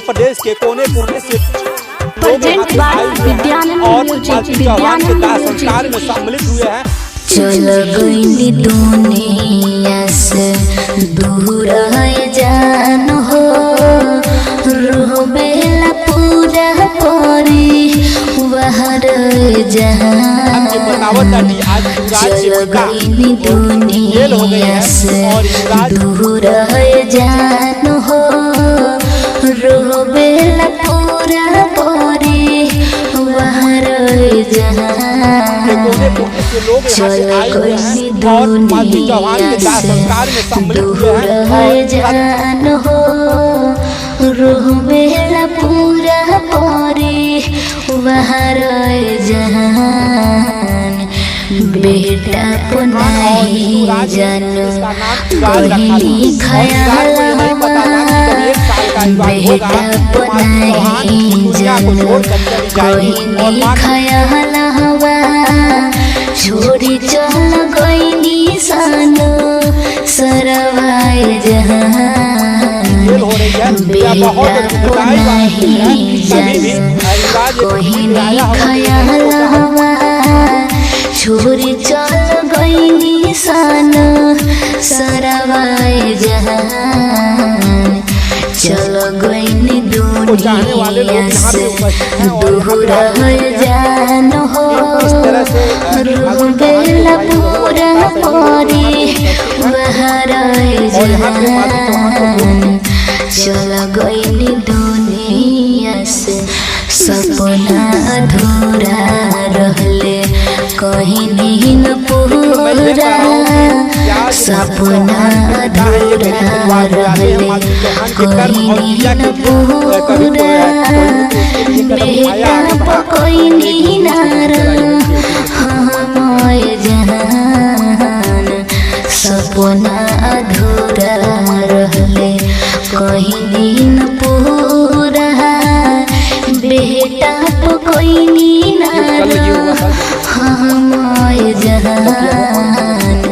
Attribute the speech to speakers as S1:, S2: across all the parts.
S1: प्रदेश के कोने कोने से लोग यहाँ
S2: प्रेजेंट
S1: पे
S2: बाय
S1: आए हुए हैं
S2: विद्यानंद
S1: और
S2: म्यूजिक,
S1: मालती चौहान के
S2: विद्यानंद
S1: दाह
S2: म्यूजिक।
S1: संस्कार में सम्मिलित हुए हैं।
S3: चल गईली दुनिया से दूर है जान हो, रूह बेला पूरा परी बाहर
S1: आपके बतावत
S3: जहान।
S1: ताटी आज युवराज के
S3: चल
S1: पिता
S3: गईली
S1: जेल हो गई
S3: दुनिया
S1: है
S3: से
S1: और युवराज
S3: दूर है जान हो, रूह बेला पूरा परी बाहर
S1: के
S3: जहान।
S1: कोने कोने से लोग यहाँ पे
S3: चल
S1: आए हुए
S3: गईली
S1: हैं और मालती चौहान के
S3: दुनिया
S1: दाह
S3: से
S1: संस्कार में सम्मिलित हुए
S3: दूर
S1: हैं
S3: है
S1: और
S3: जान हो, रूह बेला पूरा परी बाहर जहान। बेटा
S1: खान और
S3: पुनाही
S1: युवराज ने
S3: जान
S1: इसका नाम युवराज रखा
S3: कोहली
S1: था और युवराज को ये नहीं पता था कि जब 1 साल का युवराज होगा
S3: बेटा
S1: तो मालती चौहान
S3: पुनाही
S1: दुनिया को
S3: जान
S1: छोड़कर चली जाएगी और
S3: कोहली
S1: माँ
S3: खयाल हवा छोड़ी चल गईनी सानो सरवाए जहान।
S1: जेल हो रही है। यह बहुत
S3: बेटा
S1: दुखदाई बात है।
S3: पुनाही
S1: कभी भी
S3: जान
S1: युवराज ये पृथ्वी पे
S3: कोहिनी
S1: आया होगा तो ये नहीं
S3: खयाल
S1: सोचा होगा
S3: हवा छोरी चल गईनी सानो सरवाए जहान। चल गईनी
S1: को चाहने वाले लोग
S3: दुनिया
S1: यहाँ पे
S3: से
S1: उपस्थित हैं और यहाँ
S3: दूर
S1: पे आप देख
S3: है
S1: सकते हैं
S3: जान हो,
S1: कि किस तरह से
S3: रूह
S1: मालती चौहान के
S3: बेला
S1: भाई बहुत
S3: पूरा
S1: पिता सहित लोग यहाँ
S3: परी
S1: पे उपस्थित हैं
S3: बाहर
S1: और यहाँ पे मालती चौहान को
S3: जहान। चल गईनी दुनिया से सपना अधूरा रहले कहीं नहीं न
S1: मैं ये
S3: पूरा,
S1: कह रहा हूँ कि प्याज मालती
S3: सपना
S1: चौहान के पिता है ये गरीब
S3: अधूरा
S1: परिवार से आते हैं।
S3: रहले
S1: मालती चौहान के कर्म
S3: कहीं
S1: और क्रिया
S3: नहीं
S1: के
S3: न
S1: लिए कभी
S3: पूरा।
S1: कोई कोई भी उसके लिए कदम उठाया
S3: बेटा
S1: आगे बढ़ा तो
S3: पकैनी
S1: एक दूसरे
S3: नार
S1: को चलाई है बेटी के
S3: हमय जहान, सपना अधूरा रहले कहीं दिन पूरा। बेटा पकैनी
S1: ये
S3: नार
S1: कल ये हुआ था
S3: हमय
S1: तकिया हो और
S3: जहान।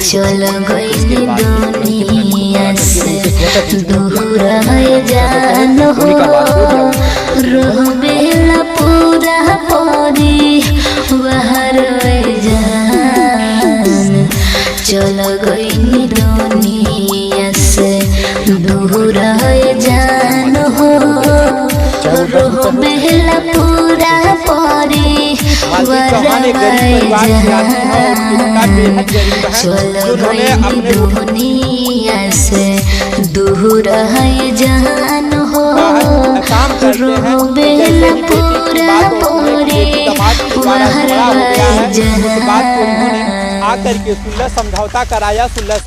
S3: चल
S1: इसके
S3: गईली
S1: बाद ये उनके पिताजी को
S3: दुनिया
S1: बुला करके
S3: से
S1: उनके स्वतः ही छोड़ दिया
S3: दूर
S1: गया।
S3: है जान
S1: और
S3: हो,
S1: होने का बाद हो दिया उनका
S3: रूह बेला पूरा परी बाहर जहान। चल गईली दुनिया से दूर है जान हो,
S1: चाहे वो
S3: रूह
S1: दस रुपये हो
S3: बेला पूरा परी
S1: मालती चौहान एक गरीब परिवार से आती है और उनके पिता
S3: जहान।
S1: बेहद गरीब हैं
S3: चल
S1: जो उन्होंने
S3: गईली
S1: अपने
S3: दुनिया से दूर है जान हो,
S1: बाहर काम करते हैं।
S3: रूह
S1: जैसे
S3: बेला
S1: ही बेटी की
S3: पूरा
S1: बात को सुने कि
S3: परी
S1: बेटी दामाद के द्वारा
S3: बाहर
S1: झगड़ा हो गया है, उस बात को उन्होंने
S3: जहान।
S1: आकर के सुलह समझौता कराया। सुलह